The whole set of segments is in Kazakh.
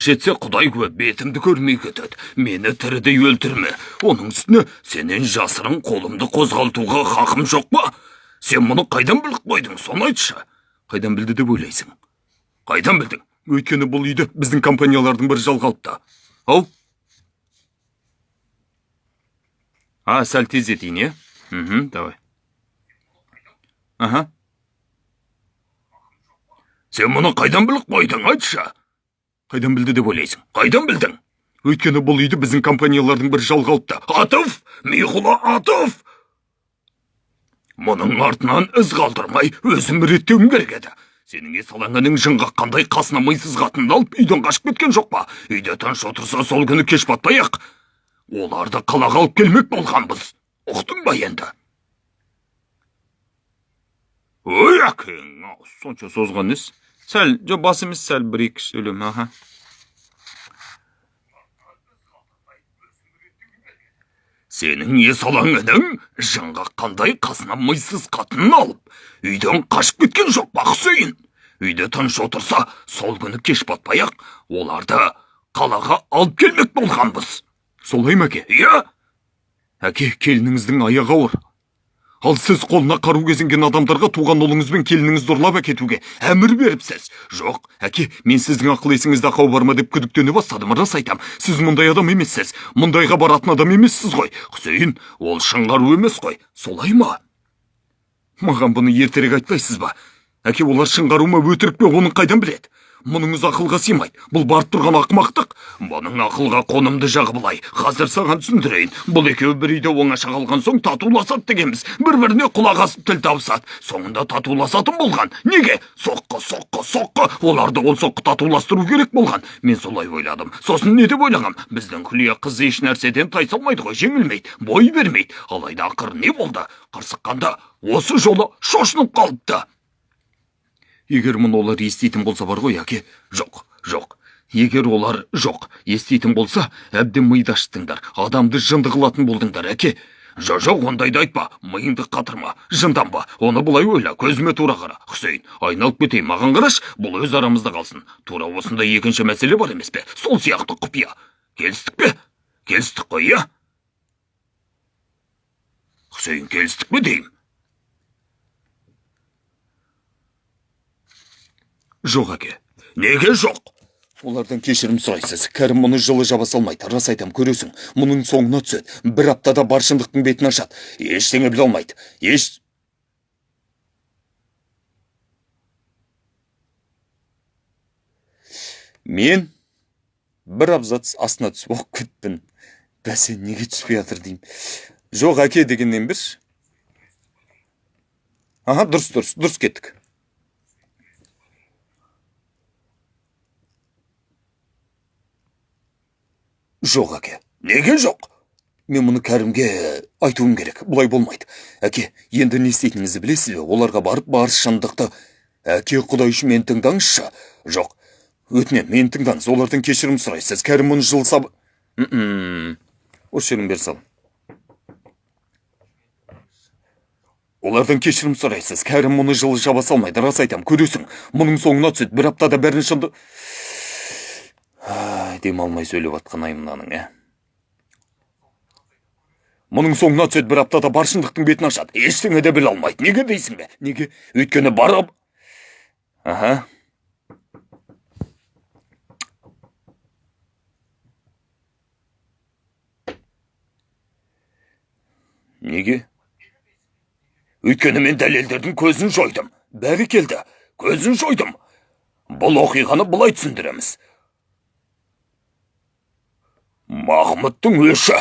Жетсе, құдай куә, бетімді көрмей кетеді. Мені тірідей өлтірме. Оның үстіне сенен жасырын қолымды қозғалтуға хақым жоқ па? Сен мұны қайдан біліп қойдың, соны айтшы. Қайдан білді деп ойлайсың? Қайдан білдің? Өйткені бұл үйді біздің компаниялардың бірі жалға алыпты. Ау? А, сәл тездетейін, иә? Мхм, давай. Аха. Сен мұны қайдан біліп қойдың, айтшы? Қайдан білді деп ойлайсың? Қайдан білдің? Өйткені бұл үйді біздің компаниялардың бірі жалға алыпты. Атов! Миғұла Атов! Мұның артынан із қалдырмай өзім реттеуім керек еді. Сенің есалаң інің жын қаққандай қасына мисыз қатынды алып үйден қашып кеткен жоқ па? Үйде тыныш отырса, сол күні кеш батпай ақ оларды қалаға алып келмек болғанбыз. Ұқтың ба енді? Ой, әкең, сонша созған несі? Сәл, жоқ, бас емес, сәл бір екі сөйлем, аха. Сенің есалаң інің жын қаққандай қасына мисыз қатынын алып үйден қашып кеткен жоқ па, Хұсейін? Үйде тыныш отырса, сол күні кеш батпай ақ оларды қалаға алып келмек болғанбыз. Солай ма, әке? Иә. Әке, келініңіздің аяғы ауыр. Ал сіз қолына қару кезенген адамдарға туған ұлыңыз бен келініңізді ұрлап әкетуге әмір беріпсіз. Жоқ, әке, мен сіздің ақыл есіңізде ақау бар ма деп күдіктене бастадым, рас айтам. Сіз мұндай адам емессіз. Мұндайға баратын адам емессіз ғой. Хұсейін, ол шын қару емес қой. Солай ма? Маған бұны ертерек айтпайсыз ба? Әке, олар шын қару ма, өтірік пе, оны қайдан біледі? Мұныңыз ақылға сыймайды. Бұл барып тұрған ақымақтық. Бұның ақылға қонымды жағы былай. Қазір саған түсіндірейін. Бұл екеуі бір үйде оңаша қалған соң татуласады дегенбіз. Бір-біріне құлақ асып тіл табысады. Соңында татуласатын болған. Неге? Соққы, соққы, соққы. Оларды ол соққы татуластыру керек болған. Мен солай ойладым. Сосын не деп ойлағам? Біздің Күлия қыз еш нәрседен тайсалмайды ғой, жеңілмейді, бой бермейді. Алайда ақыры не болды? Қырсыққанда осы жолы шошынып қалыпты. Егер мұны олар еститін болса бар ғой, әке. Жоқ, жоқ. Егер олар жоқ, еститін болса, әбден миды аштыңдар. Адамды жынды қылатын болдыңдар, әке. Жоқ, жоқ, ондайды айтпа. Миыңды қатырма. Жынданба. Оны былай ойла, көзіме тура қара. Хұсейін, айналып кетейін, маған қарашы, бұл өз арамызда қалсын. Тура осындай екінші мәселе бар емес пе? Сол сияқты құпия. Келістік пе? Келістік қой, иә? Хұсейін, келістік пе деймін? Жоқ, әке. Неге жоқ? Олардан кешірім сұрайсыз. Кәрім мұны жылы жаба салмайды. Рас айтам, көресің. Мұның соңына түседі. Бір аптада бар шындықтың бетін ашады. Ештеңе біле алмайды. Еш... Мен бір абзац астына түсіп оқып кеттім. Бәсе, неге түспей жатыр деймін. Жоқ, әке дегеннен бір. Аха, дұрыс, дұрыс, дұрыс кеттік. Жоқ, әке. Неге жоқ? Мен мұны Кәрімге айтуым керек. Бұлай болмайды. Әке, енді не істейтініңізді білесіз бе? Оларға барып бар шындықты. Әке, құдай үшін мені тыңдаңызшы. Жоқ, өтінемін, мені тыңдаңыз. Олардан кешірім сұрайсыз. Кәрім мұны жыл саб... Осы жерін бер сал. Олардан кешірім сұрайсыз. Кәрім мұны жылы жаба салмайды. Рас айтам, көресің. Мұның соңына түседі. Бір аптада бәрін шынды... Ай, демалмай сөйлеп атқан ай мынаның, ә. Мұның соңына түседі, бір аптада бар шындықтың бетін ашады. Ештеңе де біле алмайды. Неге дейсің бе? Неге? Өйткені барып... Аха. Неге? Өйткені мен дәлелдердің көзін жойдым. Бәрекелді, көзін жойдым. Бұл оқиғаны былай түсіндіреміз. Махмұттың өші.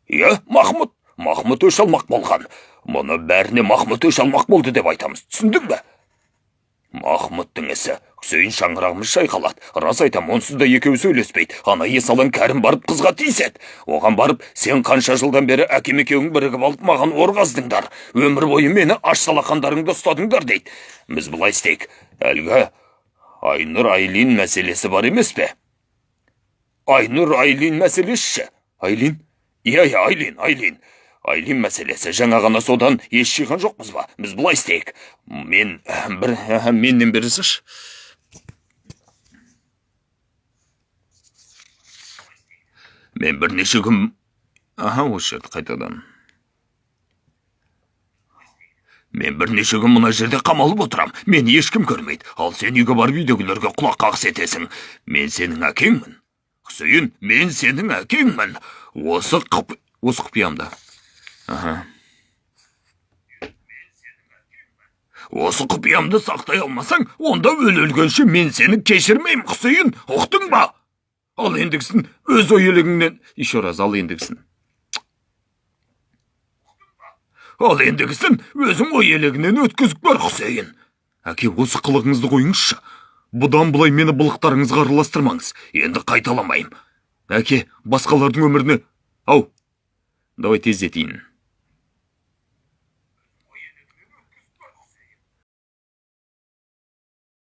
Иә, Махмұт. Махмұт өш алмақ болған. Мұны бәріне Махмұт өш алмақ болды деп айтамыз. Түсіндің бе? Махмұттың ісі. Хұсейін, шаңырағымыз шайқалады. Рас айтам, онсыз да екеуі сөйлеспейді. Ана есалаң Кәрім барып қызға тиіседі. Оған барып, сен қанша жылдан бері әкем екеуің бірігіп алып маған ор қаздыңдар. Өмір бойы мені аш салақандарыңды ұстадыңдар дейді. Біз былай істейік. Әлгі Айнұр Айлин мәселесі бар емес пе? Айнұр Айлин мәселесі ше? Айлин? Иә, иә, Айлин, Айлин. Айлин мәселесі. Жаңа ғана содан ес жиған жоқпыз ба? Біз былай істейік. Мен бір менен бересінші. Мен бірнеше күн. Аха, осы жерді қайтадан. Мен бірнеше күн мына жерде қамалып отырам. Мені ешкім көрмейді. Ал сен үйге барып, үйдегілерге құлақ қағыс етесің. Мен сенің әкеңмін, Хұсейін, мен сенің әкеңмін. Осы құпиямды, аха, осы құпиямды сақтай алмасаң, онда өле өлгенше мен сені кешірмеймін, Хұсейін, ұқтың ба? Ал ендігісін өз ой елегіңнен. Еще раз. Ал ендігісін өзің ой елегінен өткізіп көр, Хұсейін. Әке, осы қылығыңызды қойыңызшы. Бұдан былай мені былықтарыңызға араластырмаңыз. Енді қайталамаймын, әке. Басқалардың өміріне. Ау, давай тездетейін.